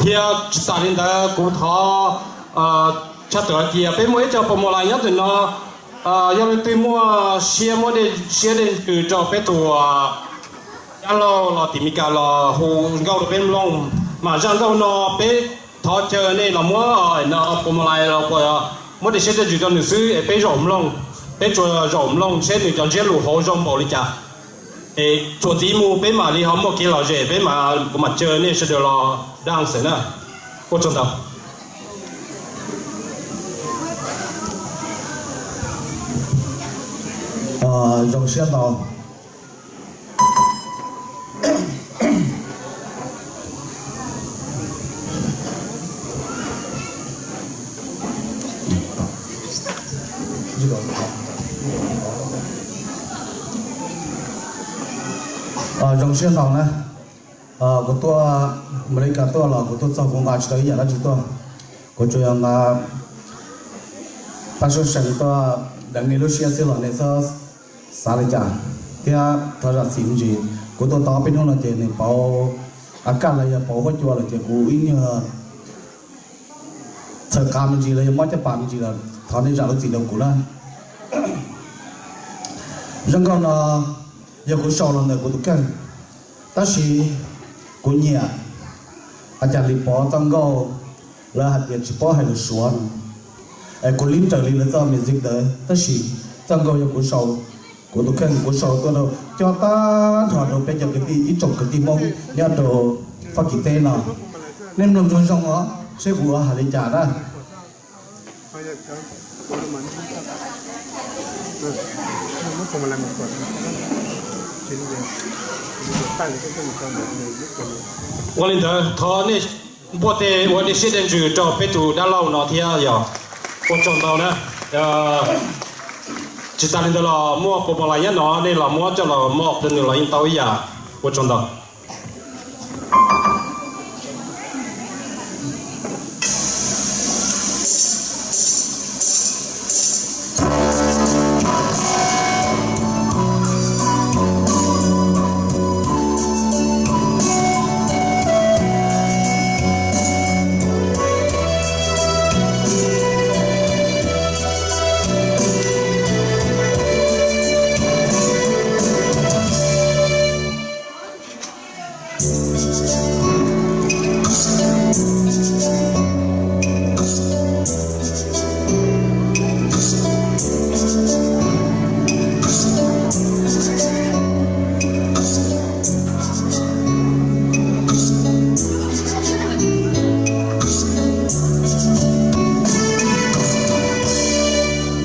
Thiab tsis tas li ntawd kuv thov tshaj tawm hais tias peb muaj ib co pos mos lais nyob ntawm no, yog leej twg muaj siab muab dej siab dej ntsws rau peb tus dab laug los tim Meskas los hu nkauj rau peb mloog, mas zaj nkauj no peb thov caw nej los muab no pos mos lais los muab dej siab dej ntsws rau nws xwb es peb zaum mloog, peb tsuas zaum mloog seb nws cov ntsiab lus hauv zoo npaum li cas. Es txuas ntxiv mus peb mam li ho muaj kev lom zem, peb mam, kuv mam caw nej sawv daws los dab xwm na. Ua tsaug ntau. Zoo siab ntau. Zoo siab ntau na. Kuv tuaj Amelikas tuaj los kuv tuaj txog kuv nqa tsis tau ib yam dab tsi tuaj. Kuv tsuas yog nqa paj suab seem tuaj deev nej lub siab xwb los nej txhob xav li cas. Thiab thov zam txim me ntsis, kuv tuaj tau peb hnub no ces nws pauv a kaj los yog pauv huab cua lawm ces kuv ib nyuag txhawm qas me ntsis los yog mob caj pas me ntsis los thov nej zam lub txim rau kuv na. Zaj nkauj no yog kuv sau los ntawm kuv tus kheej, tab sis kuv nyiam hais tias Lis Pov txoj nkauj lawv hais tias tsis paub hais lus Suav no, es kuv lib raws li lawv txoj music ntawd, tab sis txoj nkauj yog kuv sau, kuv tus kheej kuv sau tuaj rau coj tag nrho rau peb cov kwv tij ib tsoom kwv tij Hmoob nyob rau Fab Kis teb no. Nej mloog zoo zoo os seb kuv hais li cas na. Ua li ntawd thov nej npuaj tes ua dej siab dej ntsws rau peb tus dab laug no thiab yog ua tsaug ntau na. Tsis tas li ntawd los muaj pos mos lais nyob no nej los muab coj los mos rau nws los yeej tau ib yam. Ua tsaug ntau.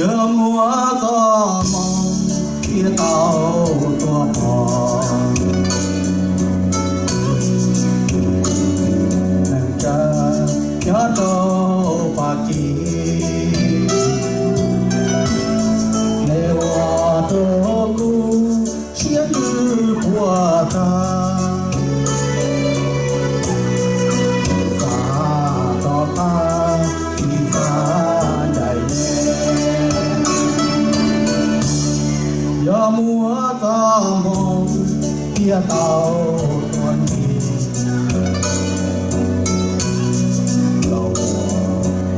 Yog muaj txoj hmoo thiaj tau tuaj pom neeg tsa nyob rau Fab Kis, nej ua rau kuv siab ntsws puas tag. Xav tom qab tsis xav ncaim nej. Yog muaj txoj hmoo thiaj tau tuaj ntxiv los ua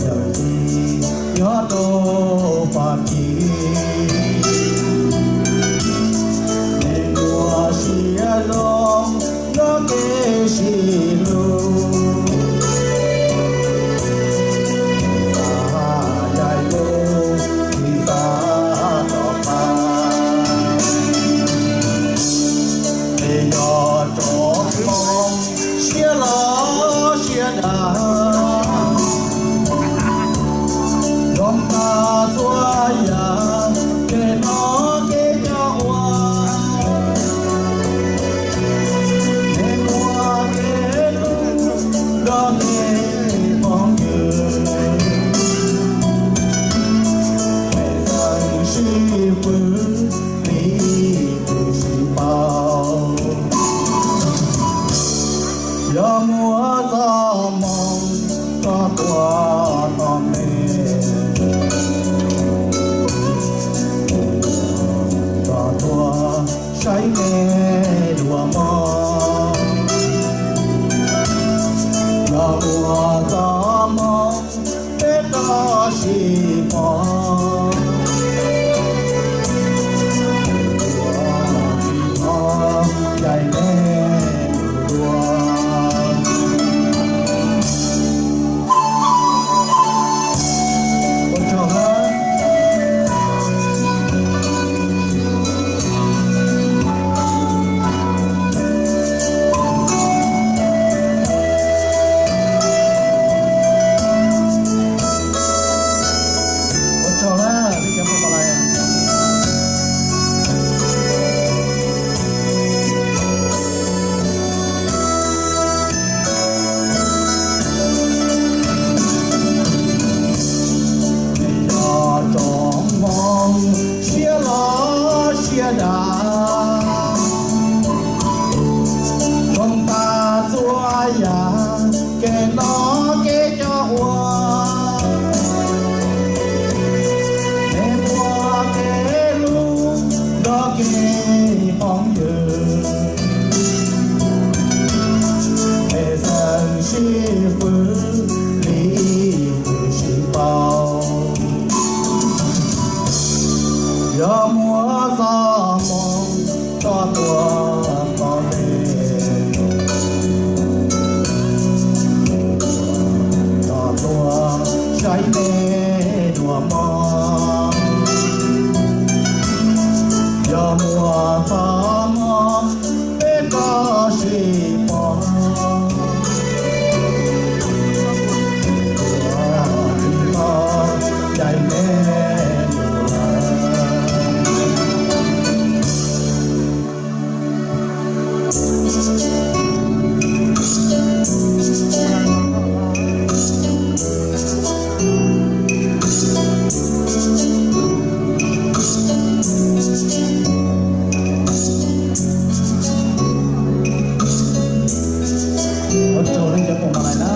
yawm yij nyob rau Fab Kis. Nej ua siab zoo nyob kev sib hlub, tsis xav ncaim lub, tsis xav tom qab. Es yog tsoom Hmoob siab loj siab dav, zoo tag txhua yam, kev noj kev nyob ua, nej muaj kev hlub nrog nej phooj ywg, es txawm sib pw li kuv sib paub. Yog muaj txoj hmoo rov tuaj tom nej, rov tuaj saib nej dua mog. Los Ua txoj hmoo peb rov sib pom, ua tsis tau yaim me dua. Ua tsaug na. Ua tsaug na, nej cov phooj ywg. Yog tsoom hmoo siab loj siab dav, zoo tas txhua yam, kev noj kev coj ua, kev muaj kev hlub nrog kev phooj ywg, peb xeem sib fwv li fwv sib ntaus. Yog muaj txoj hmoo tso tuaj tos nej, tso tuaj saib nej dua mog. Yog muaj txoj hmoo peb rov sib pom, ua tsis tau yaim me dua. Ua tsaug nej cov phooj ywg na.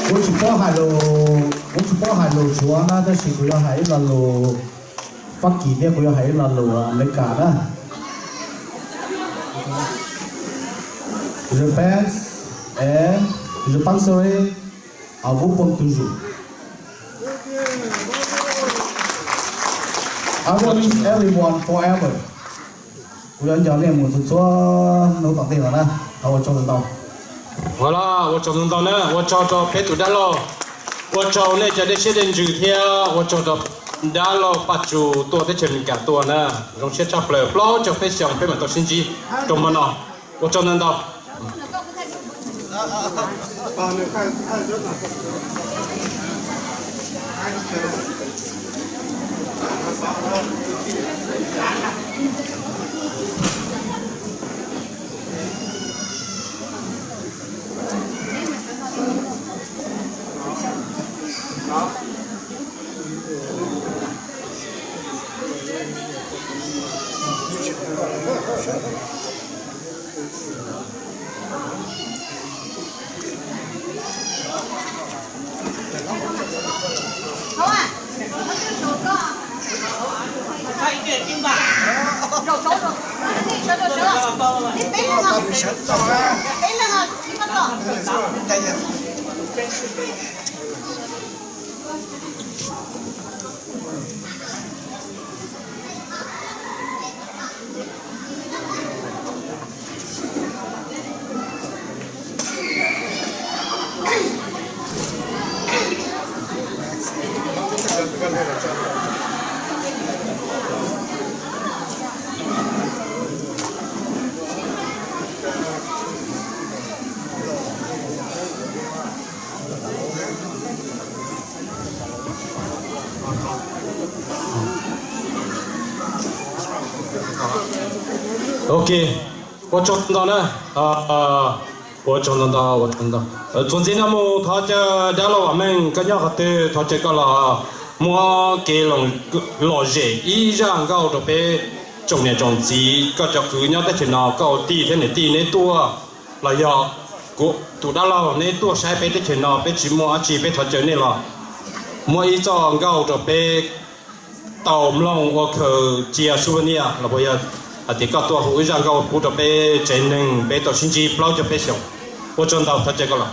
Kuv tsis paub hais lus, kuv tsis paub hais lus Suav na, tab sis kuv yuav hais ib lo lus Fab Kis thiab kuv yuav hais ib lo lus Amelikas na. Je pense et je penserai à vous pour toujours. I will miss everyone forever. Kuv yuav nco nej mus txhua txhua hnub tom ntej no na. Thov ua tsaug ntau ntau. Ua los ua tsaug ntau ntau na, ua tsaug rau peb tus dab laug, ua tsaug nej cov dej siab dej ntsws thiab ua tsaug rau dab laug Paj Tsu tuaj teb chaws Amelikas tuaj na. Zoo siab tshaj plaws, plaub caug peb xyoos peb mam tau sib ntsib rau hmo no. Ua tsaug ntau ntau. Ok, ua tsaug ntau na. Ua tsaug ntau ntau, ua tsaug ntau. Txuas ntxiv no mus thov caw dab laug Vam Meej, koj nyob qhov twg, thov caw koj los muab kev lom zem ib zaj nkauj rau peb tsoom niam tsoom txiv, koj cov kwv nyob teb chaws no, koj ua tij thiab niam tij neb tuaj, los yog kuv tus dab laug neb tuaj saib peb teb chaws no, peb tsis muaj dab tsi, peb thov caw nej los muab ib txoj nkauj rau peb Tau mloog ua khaws cia souvenir los puas yog hais tias koj tuaj hu ib zaj nkauj pub rau peb tsev neeg peb tau sib ntsib plaub caug peb xyoos. Ua tsaug ntau, thov caw koj los.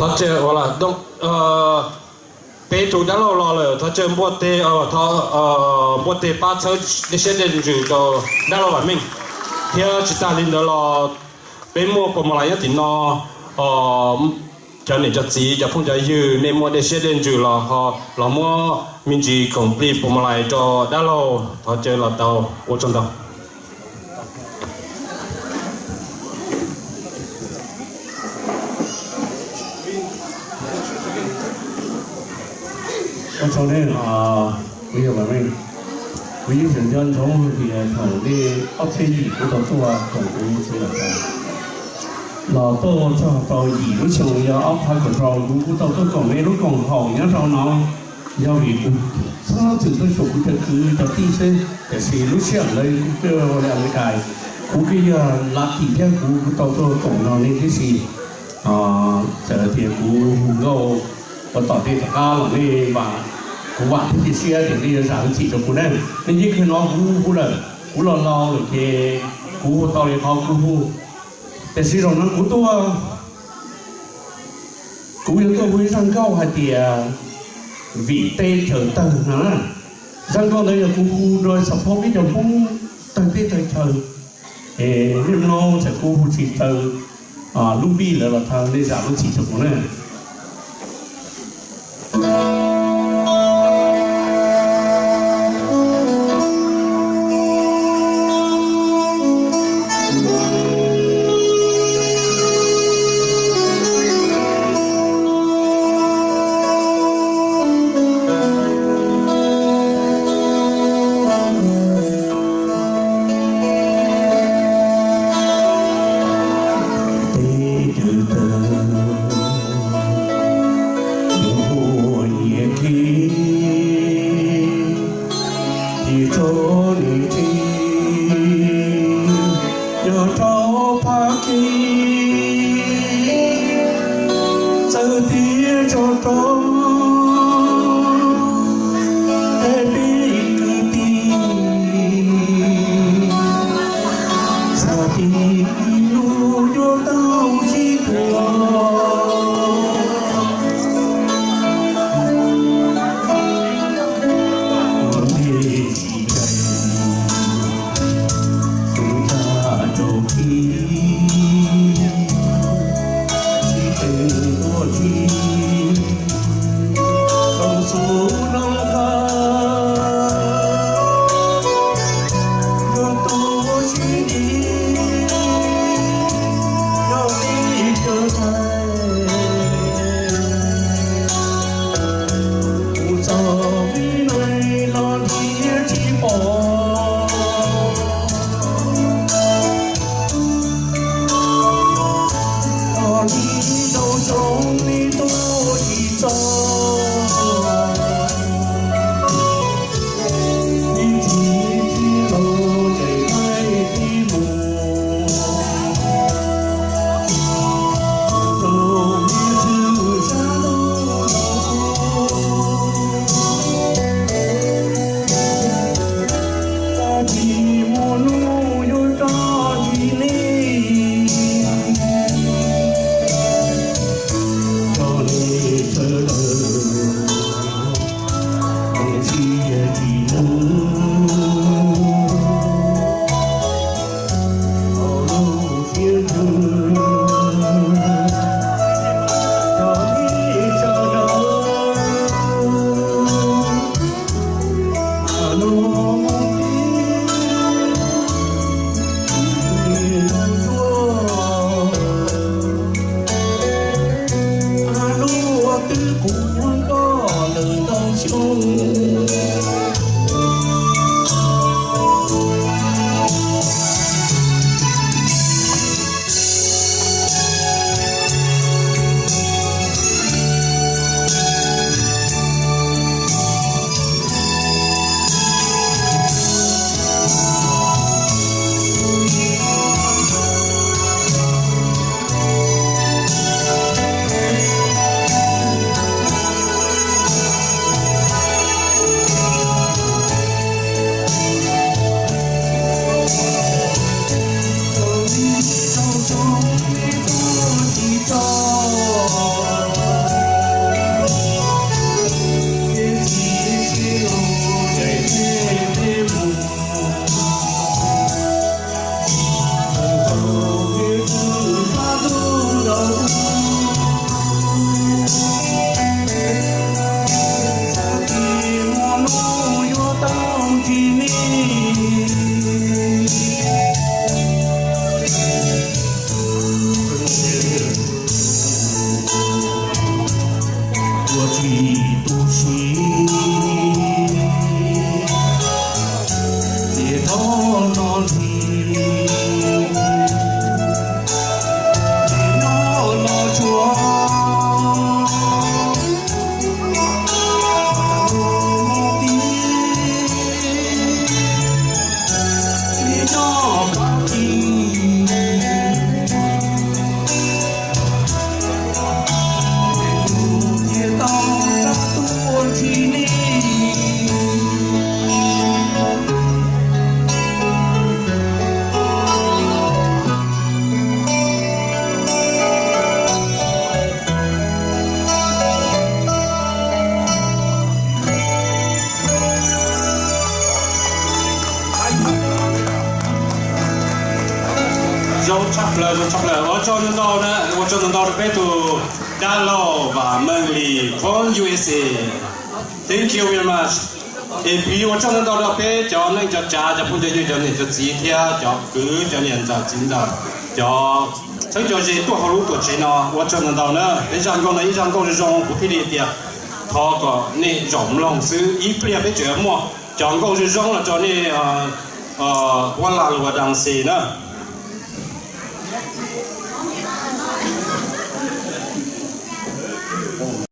Thov caw ua la, peb tus dab laug los lawm, thov caw npuaj teg, npuaj teg pab txhawb dej siab dej ntsws rau dab laug Vam Meej. Thiab tsis tas li ntawd los peb muaj pos mos lais nyob tim no, cov niam cov txiv cov phooj cov ywg nej muaj dej siab dej ntsws los ho los muab me ntsis khoom plig pos mos lais rau dab laug, thov caw los tau, ua tsaug ntau. Ua tsaug nej, kuv yog Vam Meej. Kuv yeej tseem nco ntsoov hais tias thaum nej ob txhiab yim kuv tau tuaj koom kuv txiv Vam Meej los tuaj txog tau yim lub xyoo yog ob phav kaum rau, kuv kuj tau tuaj koom nej lub koom haum nyob rau no. Yog vim kuv txhob txwm tuaj xyuas kuv cov kwv cov tij xwb, tiam sis lub sij hawm ntawd kuv twb ua li Amelikas, kuv twb yog lav tim thiab kuv kuj tau tuaj koom nrog nej tib si. Txawm tias kuv hu nkauj ua tom tej tom qab los nej vam, kuv vam thiab cia siab tias nej yuav zam lub txim rau kuv na. Nej yeej kawg no kuv hu lawm, kuv los laus lawm ces kuv hu tau li qhov kuv hu. Tiam sis zaum no kuv tuaj, kuv yuav tuaj hu ib zaj nkauj hais tias vim teb chaws tawg no na. Zaj nkauj ntawd yog kuv hu rau xov phob peb cov Hmoob tawg teb tawg chaw. Nej mloog txawm kuv hu tsis raws lub npij lawm los thov nej zam lub txim rau kuv na. Teb chaws tawg, muaj nyias Tshaj plaws, tshaj plaws, ua tsaug ntau ntau na, ua tsaug ntau ntau rau peb tus dab laug Vam Meej Lis from U S A. Thank you very much. Es pib ua tsaug ntau ntau rau peb cov neej cov tsav, cov phooj cov ywg, cov niam cov txiv thiab cov kwv cov niam ntxawm txiv ntxawm, cov txheeb cov ze tuaj hauv lub tuam tsev no, ua tsaug ntau ntau na. Peb zaj nkauj no ib zaj nkauj zoo zoo, kuv thiaj li tias thov kom nej zaum mloog xwb, ib pliag peb tseem muaj cov nkauj zoo zoo los rau nej ua laj los ua dance na.